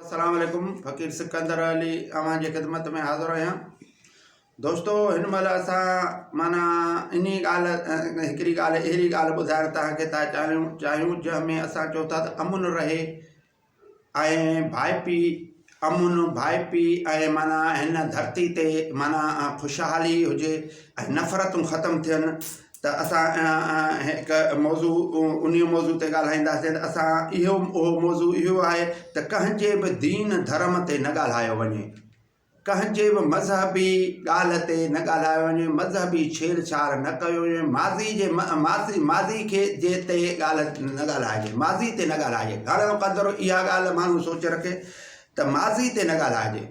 السلام عليڪم فقير سڪندر علي اوهان جي خدمت ۾ حاضر آهيان دوستو هن مهل اسان معنيٰ انهي ڳالهه هڪڙي ڳالهه اهڙي ڳالهه ٻڌائڻ توهان کي ٿا چاهيون چاهيون جنهن ۾ اسان چئون ٿا ته امن رهي ۽ ڀائپي امن ڀائپي ۽ معنيٰ هن ڌرتي تي معنيٰ خوشحالي هجي ۽ نفرتون ختم ٿين ته اسان هڪ موضوع انهي موضوع تي ڳالهائينداسين ته اسان اهو اهو موضوع اهو آهي ته ڪنهن جي به دين ڌرم تي نه ڳالهايو وڃي ڪنهن جي به مذهبي ڳالهه تي نه ڳالهايو وڃي مذهبي ڇيڙ ڇاڙ نه ڪيو وڃي ماضي جي ماضي ماضي کي جي تي ڳالهه نه ڳالهائجي ماضي تي نه ڳالهائجي گهڻو قدر اها ڳالهه ماڻهو سوچ رکي ته ماضي تي نه ڳالهائجي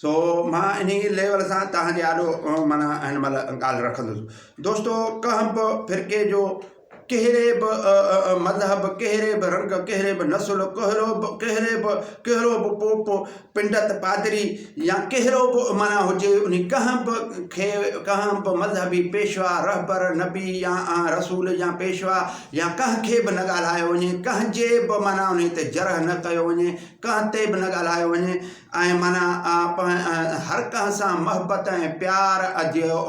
سو مان انهي ليول سان توهان جي آڏو معنيٰ هن مهل ڳالهه رکندس دوستو ڪنهن به فرقي جو ڪهڙي به مذهب ڪهڙي به رنگ ڪهڙي به نسل ڪهڙو به ڪهڙي به ڪهڙو به پوپ پنڊت پادري يا ڪهڙو به معنيٰ هجي انهي ڪنهن به کي ڪنهن به مذهبي پيشوا رهبر نبي يا رسول يا پيشوا يا ڪنهن کي به نه ڳالهايو وڃي ڪنهن جي به معنيٰ انهي تي جرح نه ڪيو وڃي ڪنهن تي به نه ڳالهايو وڃي ۽ معنيٰ هر ڪنهن سان محبت ۽ پيار جو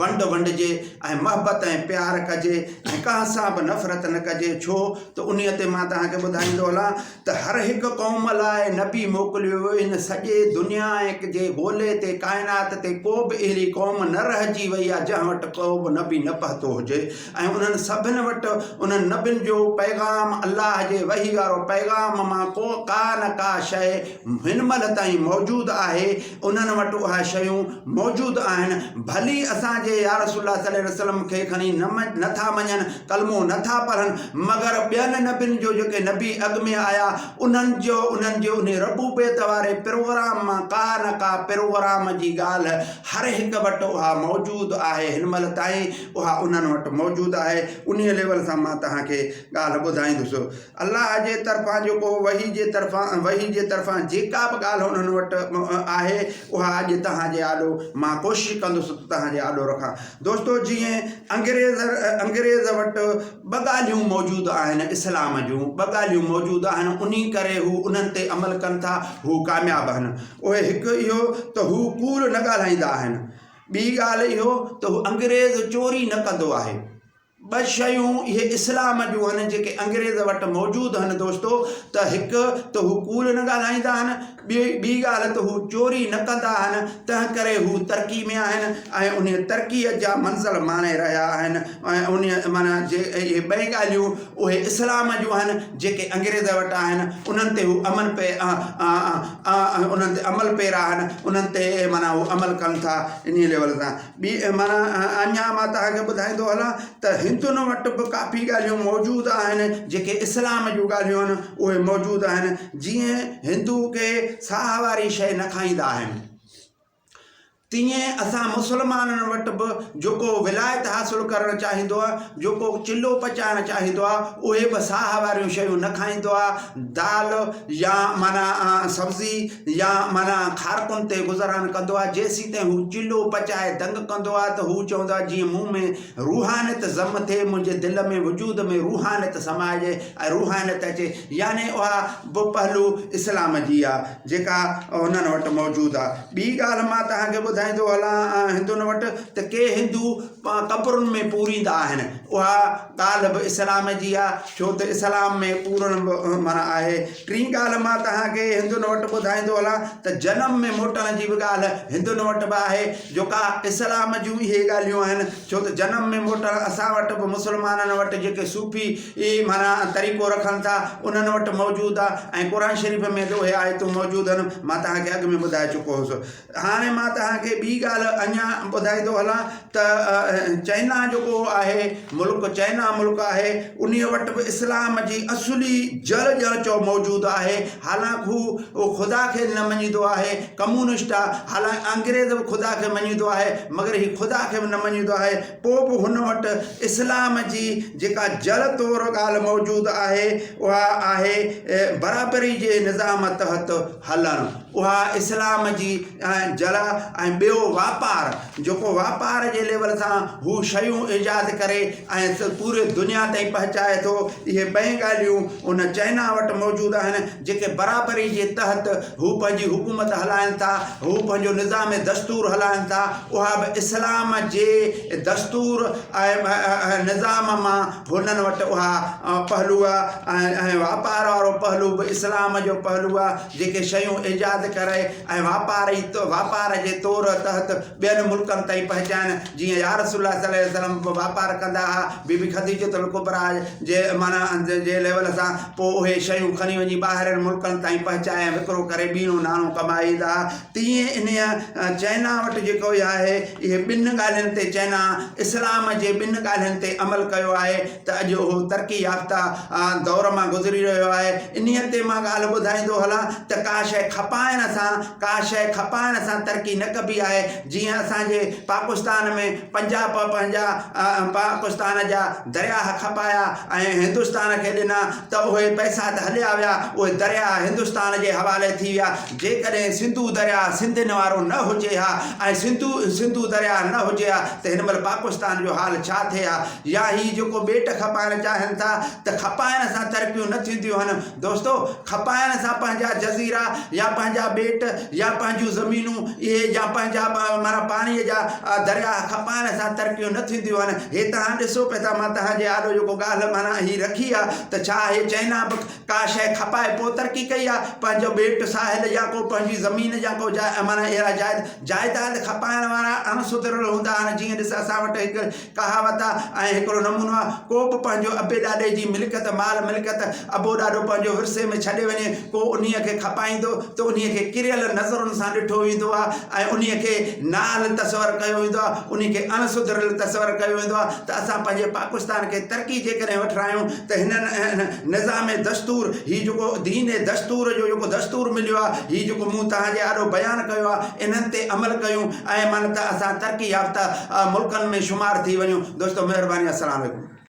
ونڊ ونڊجي ۽ محبت ۽ پيار ڪجي ۽ ڪنهن سان به نفرت نه ڪجي ڇو ته انهيء تي مان توهان کي ٻڌائيندو هلان ته هر هڪ قوم لاء نبي موڪليو ويو هن سڄي دنيا جي گولي تي ڪائنات تي ڪو به اهڙي قوم نه رهجي وئي آهي جنهن وٽ ڪو به نبي نه پهتو هجي ۽ انهن سڀن وٽ انهن نبين جو پيغام الله جي وحي وارو پيغام مان ڪو ڪا نه ڪا شيء هن مهل تائين موجود آهي انهن وٽ اها شيون موجود آهن ڀلي اسان جي يا رسول الله صلي الله عليه وسلم کي کڻي نه نه ٿا مڃن ڪلمو نه ٿا پڙهن مگر ٻين نبين جو جيڪي نبي اڳ ۾ آيا انهن جو انهن جي انهي ربوبيت واري پروگرام مان ڪا نه ڪا پروگرام جي ڳالهه هر هڪ وٽ اها موجود آهي هن مهل تائين اها انهن وٽ موجود آهي، انهيء ليول سان مان توهان کي ڳالهه ٻڌائيندس. الله جي طرفان جيڪو وحي جي طرفان وحي جي طرفان جيڪا به ڳالهه انهن وٽ آهي، اها اڄ توهان جي آڏو مان ڪوشش ڪندس ته توهان جي آڏو رکان. دوستو جيئن انگريز انگريز وٽ ٻه ڳالهيون موجود آهن اسلام جون ٻه ڳالهيون موجود آهن انهي ڪري هو انهن تي عمل ڪن ٿا هو ڪامياب آهن. اهي هڪ اهو ته هو ڪوڙ نه ڳالهائيندا آهن. ٻي ڳالهه اهو ته هو انگريز چوري نه ڪندو آهي. ٻه شيون اهي اسلام جون آهن جيڪي انگريز وٽ موجود آهن دوستو ته هڪ ته هو ڪوڙ نه ڳالهائيندا آهن ٻي ٻي ڳالهه ته هو چوري نه ڪندا آهن تنهن ڪري هو ترقي ۾ آهن ۽ انهي ترقي جا منزل ماڻي رهيا آهن ۽ انهي معنيٰ جي اهي ٻئي ڳالهيون اهي اسلام جون آهن جيڪي انگريز وٽ آهن انهن تي هو امن پي انهن تي عمل پيرا آهن انهن تي معنيٰ هو عمل ڪن ٿا انهي ليول سان ٻي معنيٰ اڃا مان توهان کي ٻڌائيندو هلان ته هندن وٽ به ڪافي ڳالهيون موجود آهن جيڪي اسلام جون ڳالهيون آهن اهي موجود آهن جيئن هندو ڪي ساهه واري شيء نه کائيندا آهن تيئن اسان مسلمانن وٽ به جيڪو ولايت حاصل ڪرڻ چاهيندو آهي، جيڪو چلو پچائڻ چاهيندو آهي، اهي به ساهه واريون شيون نه کائيندو آهي، دال يا معنيٰ سبزي يا معنيٰ کارڪن تي گذران ڪندو آهي، جيسيتائين هو چلو پچائي دنگ ڪندو آهي ته هو چوندو آهي جيئن مون ۾ روحانيت ضم ٿئي، منهنجي دل ۾ وجود ۾ روحانيت سمائجي ۽ روحانيت اچي يعني اها به پهلو اسلام جي آهي. جيڪا انهن وٽ موجود آ. ٻي ڳالهه مان توهان کي ٻڌائيندو هلان هندن وٽ ته ڪي هندو قبرن ۾ پوريندا آهن اها ڳالهه به اسلام جي آ ڇو ته اسلام ۾ پورڻ به معنيٰ آهي. ٽين ڳالهه مان توهان کي هندن وٽ ٻڌائيندو هلان ته جنم ۾ موٽڻ جي به ڳالهه هندن وٽ به آهي جيڪا اسلام جون اهي ڳالهيون آهن ڇو ته جنم ۾ موٽڻ اسان وٽ به مسلمانن وٽ جيڪي صوفي معنيٰ طريقو رکن ٿا انهن وٽ موجود آهي ۽ قرآن شريف ۾ به اهي آيتون موجود آهن مان توهان کي اڳ ۾ ٻڌائي چڪو هوس هاڻي مان توهان کي ٻي ڳالهه اڃا ٻڌائيندو هلان ته چائنا جيڪو آهي ملڪ چائنا ملڪ آهي انهي وٽ به اسلام جي اصلي جڙ ڄڻ چئو موجود آهي حالانڪ هو خدا کي نه مڃيندو آهي ڪميونسٽ آهي حالانڪ انگريز به خدا کي مڃيندو آهي مگر هي خدا کي به نه مڃيندو آهي پوء به هن وٽ اسلام جي جيڪا جڙ طور ڳالهه موجود آهي اها آهي برابري جي نظام تحت هلڻ اها اسلام جي جڙ ۽ ٻيو واپار جيڪو واپار جي ليول سان هو شيون ايجاد ڪري ۽ پوري دنيا تائين پهچائي ٿو اهي ٻئي ڳالهيون ان چائنا وٽ موجود آهن جيڪي برابري جي تحت هو پنهنجي حڪومت هلائن ٿا هو پنهنجو نظام دستور هلائن ٿا اها به اسلام جي دستور ۽ نظام مان هنن وٽ اها پهلو آهي ۽ واپار وارو پهلو به اسلام جو پهلو آهي جيڪي شيون ايجاد ڪري ۽ واپاري واپار جي طور تحت ٻين ملڪن تائين پهچائڻ جيئن يا رسول الله صلي الله عليه وسلم به واپار ڪندا ها بي بي خديجة الڪبريٰ جي معنيٰ جي ليول سان پوء اهي شيون کڻي وڃي ٻاهرين ملڪن تائين پهچائي ۽ وڪرو ڪري ٻيڻو ناڻو ڪمائي ايندا ها تيئن انهيء چئنا وٽ جيڪو اهي آهي اهي ٻن ڳالهين تي چئنا اسلام جي ٻن ڳالهين تي عمل ڪيو آهي ته اڄ اهو ترقي يافته دور مان گذري رهيو آهي. انهيء تي مان ڳالهه ٻڌائيندو هلان ته ڪا شيء کپائڻ سان ڪا شيء کپائڻ سان ترقي نه ڪبي آهي. جيئن اسان جي پاڪستان ۾ پنجاب پنهنجا پاڪستان جا درياهه کپايا ۽ هندستان کي ڏنا ته اهي پئسا ته هليا ويا اهي درياهه هندستان جي حوالي ٿي ويا. جيڪڏهن سنڌو درياهه سنڌين وارو نه هجي ها ۽ سنڌو سنڌو درياهه نه هجي ها ته هن مهل پاڪستان جو حال ڇا ٿئي ها يا هي جيڪو ٻيٽ کپائڻ چاهين ٿا ته کپائڻ سان ترقيون نه ٿينديون هن دوستو کپائڻ سان پنهنجا جزيرا يا پنهنجا ٻيٽ يا پنهنجون زمينون اهي يا پنهنجا معنيٰ پاڻي جا درياهه کپائڻ سان ترقيون نه ٿينديون هن هي تهان ڏسو پئي ٿا مان تهان جي آڏو جيڪو ڳالهه معنيٰ هي رکي آ ته ڇا هي چئنا به ڪا شيء کپائي پوء ترقي ڪئي آ، پنهنجو ٻيٽ، ساحل يا ڪو پنهنجي زمين يا ڪو جاء معنيٰ اهڙا جائد جائداد کپائڻ وارا اڻ سڌريل هوندا آهن، جيئن ڏس اسان وٽ هڪ ڪهاوت آ ۽ هڪڙو نمونو آ، ڪو به پنهنجو ابي ڏاڏي جي ملڪيت مال ملڪيت ابو ڏاڏو پنهنجو ورثي ۾ ڇڏي وڃي، ڪو انهيء کي کپائيندو ته انهيء کي ڪريل نظرن سان ڏٺو ويندو آ ۽ انهيء کي نااهل تصور ڪيو ويندو آ، انهيء کي اڻ سڌريل تصور ڪيو ويندو آ ته اسان پنهنجي پاڪستان کي ترقي جيڪڏهن وٺرايون ته هنن نظام دستور، هي جيڪو دين دستور جو جيڪو دستور مليو آهي، هي جيڪو مون توهان جي آڏو بيان ڪيو آهي، انهن تي عمل ڪيون ۽ معنيٰ ته اسان ترقي يافته ملڪن ۾ شمار ٿي وڃون. دوستو مهرباني السلام عليڪم.